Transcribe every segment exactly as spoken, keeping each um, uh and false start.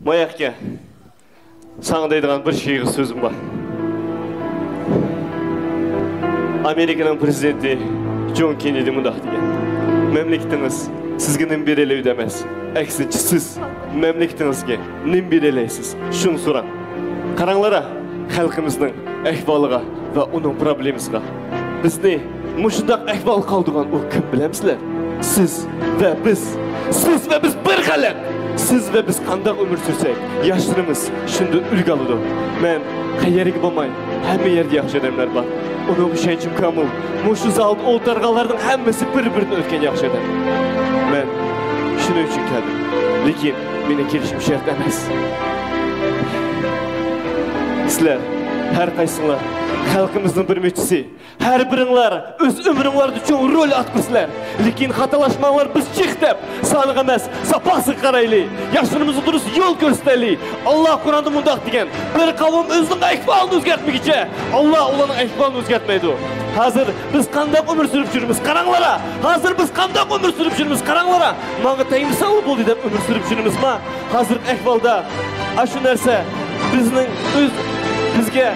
ماياقكە، ساڭا دەيدىغان بىر شېئىر سۆزۈم بار. ئامېرىكىنىڭ پىرېزىدېنتى جون كېننېدى مۇنداق دېگەن: «مەملىكىتىڭىز سىزگە نېمە بېرەلەيدۇ ئەمەس، ئەكسىنچە، سىز مەملىكىتىڭىزگە نېمە بېرەلەيسىز، شۇنى سوراڭ.» قاراڭلارا، خەلقىمىزنىڭ ئەھۋالىغا ۋە ئۇنىڭ پروبلېمىسىغا. بىزنى مۇشۇنداق ئەھۋالغا قالدۇرغان ئۇ كىم، بىلەمسىلەر؟ سىز ۋە بىز. سىز ۋە بىز بىر خەلق. سىز ۋە بىز قانداق ئۆمۈر سۈرسەك، ياشلىرىمىز شۇنداق ئۈلگە ئالىدۇ. مەن قەيەرگە بولماي، ھەممە يەردە ياخشى ئادەملەر بار. ئۇنىڭغا ئىشەنچىم كامىل. مۇشۇ زالدا ئولتۇرغانلارنىڭ ھەممىسى بىر-بىرىدىن ئۆتكەن ياخشى ئادەم. مەن شۇنىڭ ئۈچۈن كەلدىم. لېكىن مېنىڭ كېلىشىم شەرت ئەمەس. سىلەر ھەر قايسىڭلار خەلقىمىزنىڭ بىر مۈچىسى. ھەر بىرىڭلار ئۆز ئۆمرۈڭلاردا چوڭ رول ئاتقۇسىلەر. لېكىن خاتالاشماڭلار، بىز جىق دەپ سانىغا ئەمەس، ساپاسىغا قارايلى. ياشلىرىمىزغا دۇرۇس يول كۆرسىتەيلى. ئاللا قۇرئاندا مۇنداق دېگەن: «بىر قەۋم ئۆزىنىڭ ئەھۋالىنى ئۆزگەرتمىگۈچە، ئاللا ئۇلارنىڭ ئەھۋالىنى ئۆزگەرتمەيدۇ.» ھازىر بىز قانداق ئۆمۈر سۈرۈپ يۈرىمىز، قاراڭلارا. ھازىر بىز قانداق ئۆمۈر سۈرۈپ يۈرىمىز، قاراڭلارا. ماڭا تەگمىسەڭلا بولدى دەپ ئۆمۈر سۈرۈپ يۈرىمىزما؟ ھازىرقى ئەھۋالدا ئاشۇ نەرسە بىزنىڭ ئۆز، بىزگە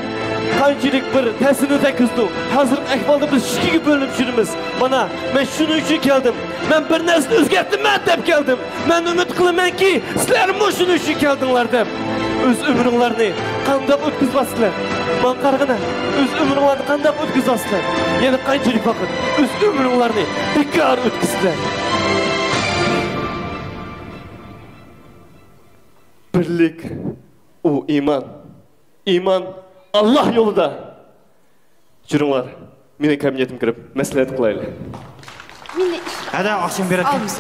قانچىلىك بىر تەسىرنى تەگكۈزىدۇ. ھازىرقى ئەھۋالدا بىز ئىككىگە بۆلۈنۈپ يۈرىمىز. مانا، مەن شۇنىڭ ئۈچۈن كەلدىم. مەن بىر نەرسىنى ئۆزگەرتىمەن دەپ كەلدىم. مەن ئۈمىد قىلىمەنكى، سىلەرمۇ شۇنىڭ ئۈچۈن كەلدىڭلار دەپ. ئۆز ئۆمرۈڭلارنى قانداق ئۆتكۈزۈۋاتىسىلەر؟ ماڭا قارىغىنا، ئۆز ئۆمرۈڭلارنى قانداق ئۆتكۈزۈۋاتىسىلەر؟ يەنە قانچىلىك ۋاقىت ئۆز ئۆمرۈڭلارنى بىكار ئۆتكۈزىسىلەر؟ بىرلىك، ئۇ ئىمان. ئىمان ئاللا يولىدا. جۈرۈڭلار، مېنىڭ كابىنېتىمغا كىرىپ مەسلىھەت قىلايلى. مېنى ھەدە ئاخشام بېرەتتىم. ئالمىسا.